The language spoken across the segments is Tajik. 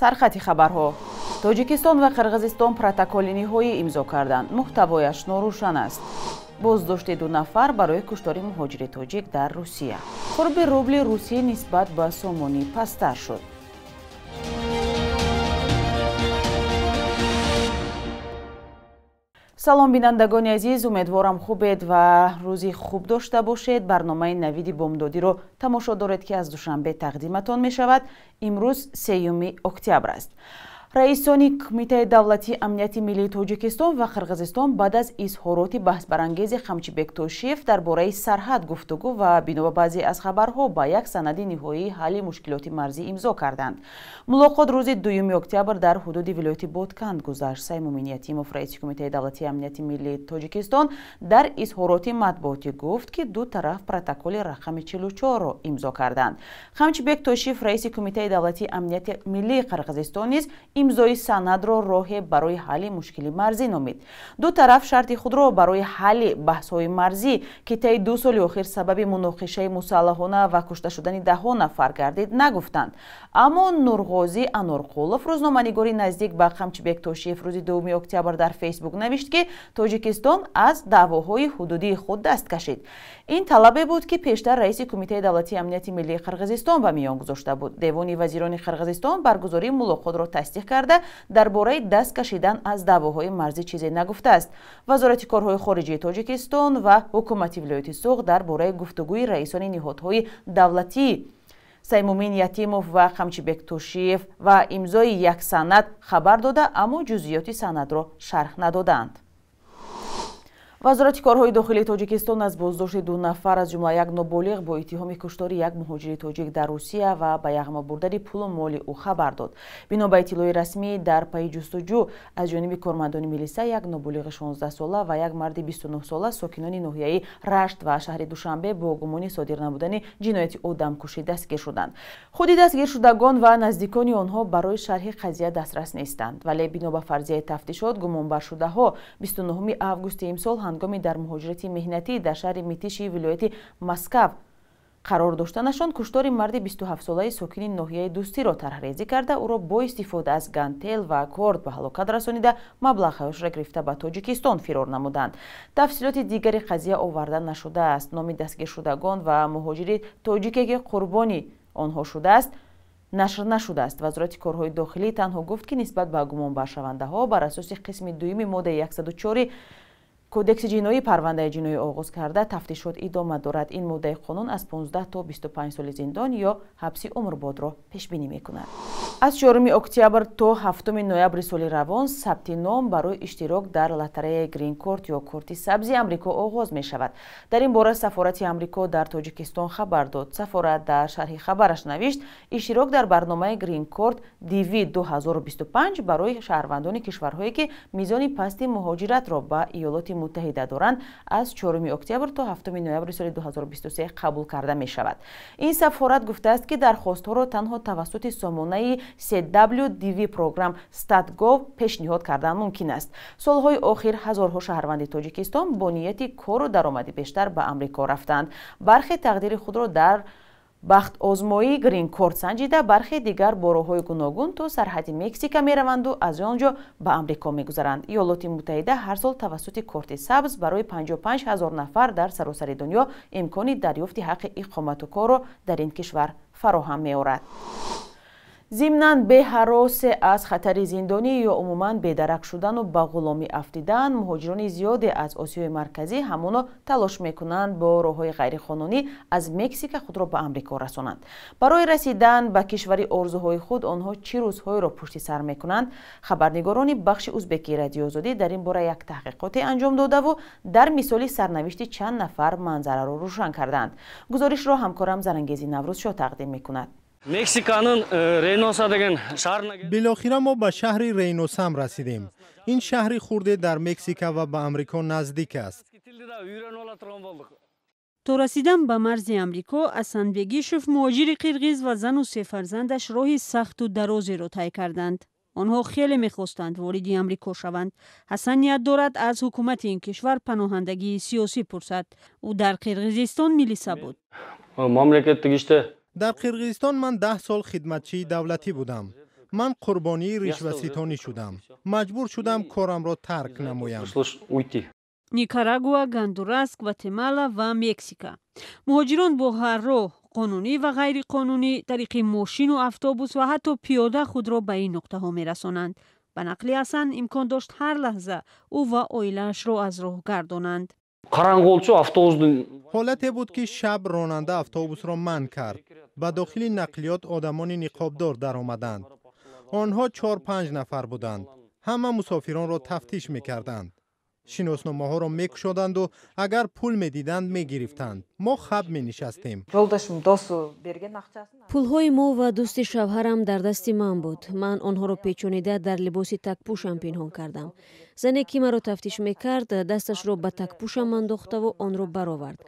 Сархати хабарҳо. Тоҷикистон ва Қирғизистон протоколи ниҳоӣ имзо карданд. Муҳтавояш норӯшан аст. Боздошти 2 нафар барои куштори муҳоҷири тоҷик дар Русия. Қурби рубли русӣ нисбат ба сомонӣ пасттар шуд. Салом бинандагони азиз, умедворам хубед ва рӯзи хуб дошта бошед. Барномаи навиди бомдодиро тамошо доред, ки аз Душанбе тақдиматон мешавад. Имрӯз 3 октябр аст. Раисони Кумитаи давлатии амнияти миллии Тоҷикистон ва Қирғизистон баъд аз изҳороти баҳсбарангези Қамчибек Тошиев дар бораи сарҳад гуфтугӯ ва бино ба баъзе аз хабарҳо ба як санади ниҳоии ҳалли мушкилоти марзӣ имзо карданд. Мулоқот рӯзи 2 октябр дар ҳудуди вилояти Бодканд гузашт. Саймумин Ятимов, раиси Кумитаи давлатии амнияти миллии Тоҷикистон, дар изҳороти матбуотӣ гуфт, ки ду тараф протоколи рақами 44-ро имзо карданд. Қамчибек Тошиев, раиси Кумитаи давлатии амнияти миллии Қирғизистон, низ имзои санадро роҳе барои ҳалли мушкили марзӣ номид. Ду тараф шарти худро барои ҳалли баҳсҳои марзӣ, ки таи 2 соли охир сабаби муноқишаи мусаллаҳона ва кушта шудани даҳҳо нафар гардид, нагуфтанд. Аммо Нурғозӣ Анорқулов, рӯзноманигори наздик ба Қамчибек Тошиев, рӯзи 2 октябр дар Фейсбук навишт, ки Тоҷикистон аз даъвоҳои ҳудудии худ даст кашид. Ин талабе буд, ки пештар раиси Кумитаи давлатии амнияти миллии Қирғизистон ба миён гузошта буд. Девони вазирони Қирғизистон баргузории мулоқотро тасдиқ карда, дар бораи даст кашидан аз даъвоҳои марзӣ чизе нагуфтааст. Вазорати корҳои хориҷии Тоҷикистон ва ҳукумати вилояти Суғд дар бораи гуфтугӯи раисони ниҳодҳои давлатӣ Саймумин Ятимов ва Қамчибек Тошиев ва имзои як санад хабар дода, аммо ҷузъиёти санадро шарҳ надоданд. Вазорати корҳои дохилии Тоҷикистон аз боздошти 2 нафар, аз ҷумла як ноболиғ, бо иттиҳоми куштори як муҳоҷири тоҷик дар Русия ва ба яғмо бурдани пулу моли ӯ хабар дод. Бино ба иттилои расмӣ, дар пайи ҷустуҷӯ аз ҷониби кормандони милиса як ноболиғи 16-сола ва як марди 29-сола, сокинони ноҳияи Рашт ва шаҳри Душанбе, бо гумони содир намудани ҷинояти одамкушӣ дастгир шуданд. Худи дастгиршудагон ва наздикони онҳо барои шарҳи қазия дастрас нестанд. Вале бино ба фарзияи тафтишот, гумонбаршудаҳо 29 августи имсол ҳангоми дар муҳоҷирати меҳнатӣ дар шаҳри Митиши вилояти Москав қарор доштанашон куштори марди 27-солаи сокини ноҳияи Дӯстиро тарҳрезӣ карда, ӯро бо истифода аз гантел ва корд ба ҳалокат расонида, маблағҳояшро гирифта ба Тоҷикистон фирор намуданд. Тафсилоти дигари қазия оварда нашудааст. Номи дастгиршудагон ва муҳоҷири тоҷике, ки қурбони онҳо шудааст, нашр нашудааст. Вазорати корҳои дохилӣ танҳо гуфт, ки нисбат ба гумонбаршавандаҳо бар асоси қисми 2 моддаи 104 Кодекси ҷиноӣ парвандаи ҷиноӣ оғоз карда, тафтишот идома дорад. Ин моддаи қонун аз 15 то 25 соли зиндон ё ҳабси умрбодро пешбинӣ мекунад. Аз 4 октябр то 7 ноябри соли равон сабти ном барои иштирок дар лотареяи грин-корт ё корти сабзи Амрико оғоз мешавад. Дар ин бора сафорати Амрико дар Тоҷикистон хабар дод. Сафорат дар шарҳи хабараш навишт, иштирок дар барномаи грин-корт DV 2025 барои шаҳрвандони кишварҳое, ки мизони пасти муҳоҷиратро ба Иёлоти Муттаҳида доранд, аз 4 октябр то 7 ноябри соли 2023 қабул карда мешавад. Ин сафорат гуфтааст, ки дархостҳоро танҳо тавассути сомонаи CWDV Program Stat.gov пешниҳод кардан мумкин аст. Солҳои охир ҳазорҳо шаҳрванди Тоҷикистон бо нияти кору даромади бештар ба Амрико рафтанд. Бархе тақдири худро дар бахтозмоии грин-корт санҷида, бархе дигар бо роҳҳои гуногун то сарҳади Мексика мераванду аз он ҷо ба Амрико мегузаранд. Иёлоти Муттаҳида ҳар сол тавассути корти сабз барои 55 ҳазор нафар дар саросари дунё имкони дарёфти ҳаққи иқомату корро дар ин кишвар фароҳам меорад. Зимнан беҳаросе аз хатари зиндонӣ ё умуман бедарак шудану ба ғуломӣ афтидан, муҳоҷирони зиёде аз Осиёи Марказӣ ҳамоно талош мекунанд бо роҳҳои ғайриқонунӣ аз Мексика худро ба Амрико расонанд. Барои расидан ба кишвари орзуҳои худ онҳо чӣ рӯзҳоеро пушти сар мекунанд? Хабарнигорони бахши узбекии Радиоозодӣ дар ин бора як таҳқиқоте анҷом додаву дар мисоли сарнавишти чанд нафар манзараро рӯшан карданд. Гузоришро ҳамкорам Зарангези Наврӯзшоҳ тақдим мекунад. Мексиканың Рейноса деген шаҳрына Билохира мо ба шаҳри Рейносам расидем. Ин шаҳри хурде дар Мексика ва ба Амрико наздик аст. То расидан ба марзи Амрико, Асан Бегишев, муҳоҷири қирғиз, ва зану се фарзандаш роҳи сахту дарозеро тай карданд. Онҳо хеле мехостанд вориди Амрико шаванд. Ҳасан ният дорад аз ҳукумати ин кишвар паноҳандагии сиёсӣ пурсад. Ӯ дар Қирғизистон милиса буд. Мамлекеттик иште Дар Қирғизистон ман 10 сол хидматчии давлатӣ будам. Ман қурбонии ришваситонӣ шудам, маҷбур шудам корамро тарк намоям. Никарагуа, Гондурас, Гватемала ва Мексика. Муҳоҷирон бо ҳар роҳ, қонунӣ ва ғайриқонунӣ, тариқи мошину автобус ва ҳатто пиёда худро ба ин нуқтаҳо мерасонанд. Ба нақли Ҳасан, имкон дошт ҳар лаҳза ӯ ва оилаашро аз роҳ гардонанд. Ҳолате буд, ки шаб ронанда автобусро манъ кард. Ба дохили нақлиёт одамони ниқобдор даромаданд. Онҳо 4-5 нафар буданд. Ҳама мусофиронро тафтиш мекарданд, шиносномаҳоро мекушоданду агар пул медиданд, мегирифтанд. Мо хаб менишастем. Пулҳои мо ва дӯсти шавҳарам дар дасти ман буд. Ман онҳоро печонида дар либоси такпӯшам пинҳон кардам. Зане, ки маро тафтиш мекард, дасташро ба такпӯшам андохтаву онро баровард.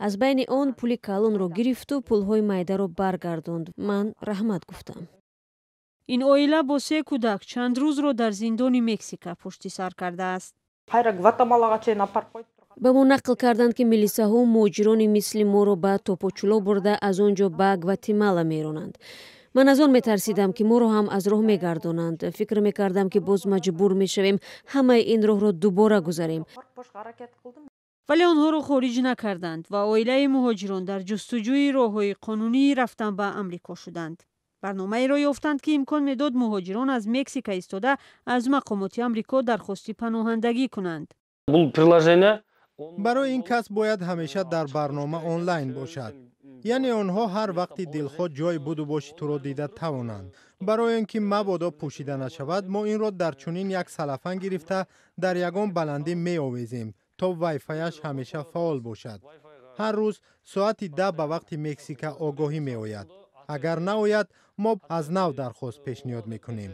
Аз байни он пули калонро гирифту пулҳои майдаро баргардонд. Ман раҳмат гуфтам. Ин оила бо се кӯдак чанд рӯзро дар зиндони Мексика пушти сар кардааст. Ба мо нақл карданд, ки милисаҳо муҳоҷирони мисли моро ба Топочуло бурда, аз он ҷо ба Гватемала меронанд. Ман аз он метарсидам, ки моро ҳам аз роҳ мегардонанд. Фикр мекардам, ки боз маҷбур мешавем ҳамаи ин роҳро дубора гузарем. Вале онҳоро хориҷ накарданд ва оилаи муҳоҷирон дар ҷустуҷӯи роҳҳои қонунии рафтан ба Амрико шуданд. Барномаеро ёфтанд, ки имкон медод муҳоҷирон аз Мексика истода аз мақомоти Амрико дархости паноҳандагӣ кунанд. Барои ин кас бояд ҳамеша дар барнома онлайн бошад, яъне онҳо ҳар вақти дилхоҳ ҷойи будубоши туро дида тавонанд. Барои он ки мабодо пӯшида нашавад, мо инро дар чунин як салафан гирифта дар ягон баландӣ меовезем, то вайфаяш ҳамеша фаъол бошад. Ҳар рӯз соати 10 ба вақти Мексика огоҳӣ меояд. Агар наояд, мо аз нав дархост пешниҳод мекунем.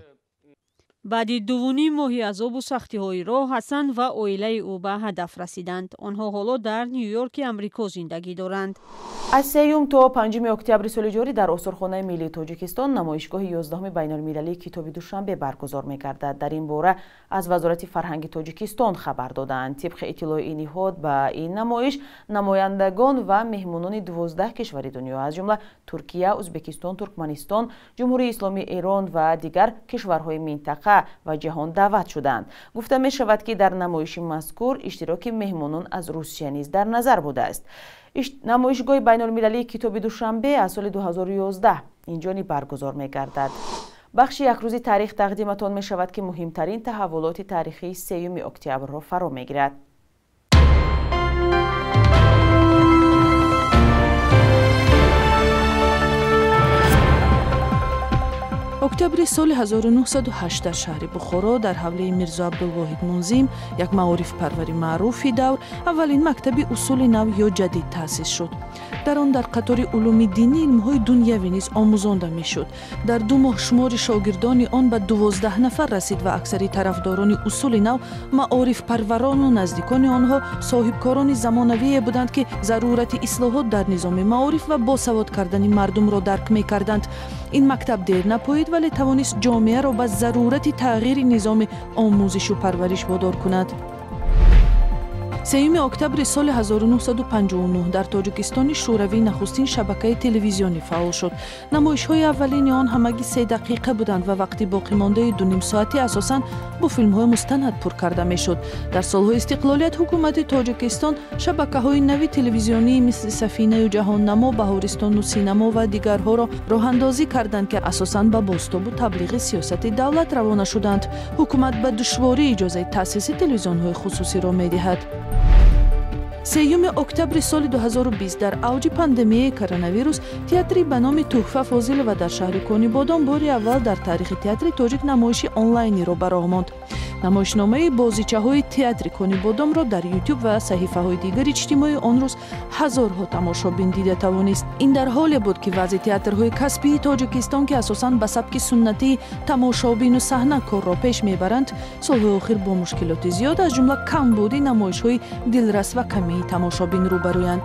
Баъди 2,5 моҳи азобу сахтиҳои роҳ, Ҳасан ва оилаи ӯ ба ҳадаф расиданд. Онҳо ҳоло дар Ню-Йорки Амрико зиндагӣ доранд. Аз 3 то 5 октябри соли ҷорӣ дар Осорхонаи миллии Тоҷикистон намоишгоҳи 11-уми байналмилалии китоби Душанбе баргузор мегардад. Дар ин бора аз Вазорати фарҳанги Тоҷикистон хабар додаанд. Тибқи иттилои ин ниҳод, ба ин намоиш намояндагон ва меҳмонони 12 кишвари дунё, аз ҷумла Туркия, Ӯзбекистон, Туркманистон, Ҷумҳурии Исломии Эрон ва дигар кишварҳои минтақа ва ҷаҳон даъват шуданд. Гуфта мешавад, ки дар намоиши мазкур иштироки меҳмонон аз Русия низ дар назар будааст. Намоишгоҳи байналмилалии китоби Душанбе аз соли 2011 инҷониб баргузор мегардад. Бахши якрӯзи таърих тақдиматон мешавад, ки муҳимтарин таҳаввулоти таърихии 3 октябрро фаро мегирад. Октябри соли 1908 дар шаҳри Бухоро дар ҳавлии Мирзо Абдулвоҳид Мунзим, як маорифпарвари маъруфи давр, аввалин мактаби усули нав ё ҷадид таъсис шуд. Дар он дар қатори улуми динӣ илмҳои дунявӣ низ омӯзонда мешуд. Дар 2 моҳ шумори шогирдони он ба 12 нафар расид ва аксари тарафдорони усули нав маорифпарварону наздикони онҳо соҳибкорони замонавие буданд, ки зарурати ислоҳот дар низоми маориф ва босавод кардани мардумро дарк мекарданд. Ин мактаб дер напоид, вале тавонист ҷомеаро ба зарурати тағйири низоми омӯзишу парвариш водор кунад. 3 октябри соли 1959 дар Тоҷикистони Шӯравӣ нахустин шабакаи телевизионӣ фаъол шуд. Намоишҳои аввалини он ҳамагӣ 3 дақиқа буданд ва вақти боқимондаи 2,5 соатӣ асосан бо филмҳои мустанад пур карда мешуд. Дар солҳои истиқлолият ҳукумати Тоҷикистон шабакаҳои нави телевизионии мисли Сафинаю Ҷаҳоннамо, Баҳористону Синамо ва дигарҳоро роҳандозӣ карданд, ки асосан ба бозтобу таблиғи сиёсати давлат равона шуданд. Ҳукумат ба душворӣ иҷозаи таъсиси телевизионҳои хусусиро медиҳад. 3 октябри соли 2020 дар авҷи пандемияи коронавирус театри ба номи Туҳфа Фозилова дар шаҳри Конибодом бори аввал дар таърихи театри тоҷик намоиши онлайниро ба роҳ монд. Намоишномаи бозичаҳои театри Конибодомро дар Ютуб ва саҳифаҳои дигари иҷтимоӣ он рӯз ҳазорҳо тамошобин дида тавонист. Ин дар ҳоле буд, ки вазъи театрҳои касбии Тоҷикистон, ки асосан ба сабки суннатии тамошобину саҳна корро пеш мебаранд, солҳои охир бо мушкилоти зиёд, аз ҷумла камбуди намоишҳои дилрас ва камии тамошобин рӯбарӯянд.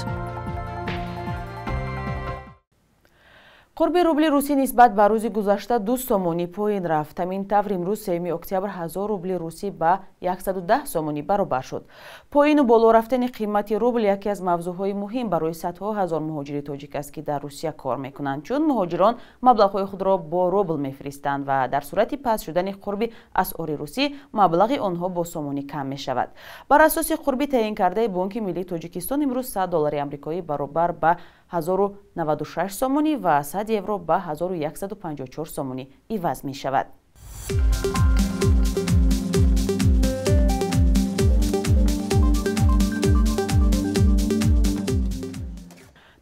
Қурби рубли русӣ нисбат ба рӯзи гузашта 2 сомонӣ поин рафт. Ҳамин тавр имрӯз 3 октябр 1000 рубли русӣ ба 110 сомонӣ баробар шуд. Поину боло рафтани қимати рубл яке аз мавзӯъҳои муҳим барои садҳо ҳазор муҳоҷири тоҷик аст, ки дар Русия кор мекунанд, чун муҳоҷирон маблағҳои худро бо рубл мефиристанд ва дар сурати паст шудани қурби асъори русӣ маблағи онҳо бо сомонӣ кам мешавад. Бар асоси қурби таъйинкардаи Бонки Миллии Тоҷикистон имрӯз 100 доллари амрикоӣ баробар ба 1096 сомонӣ ва 100 евро ба 1154 сомонӣ иваз мешавад.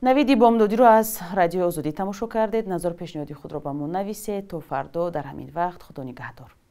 Навиди бомдодиро аз Радиои Озодӣ тамошо кардед. Назару пешниҳоди худро ба мо нависед. То фардо дар ҳамин вақт Худо нигаҳдор.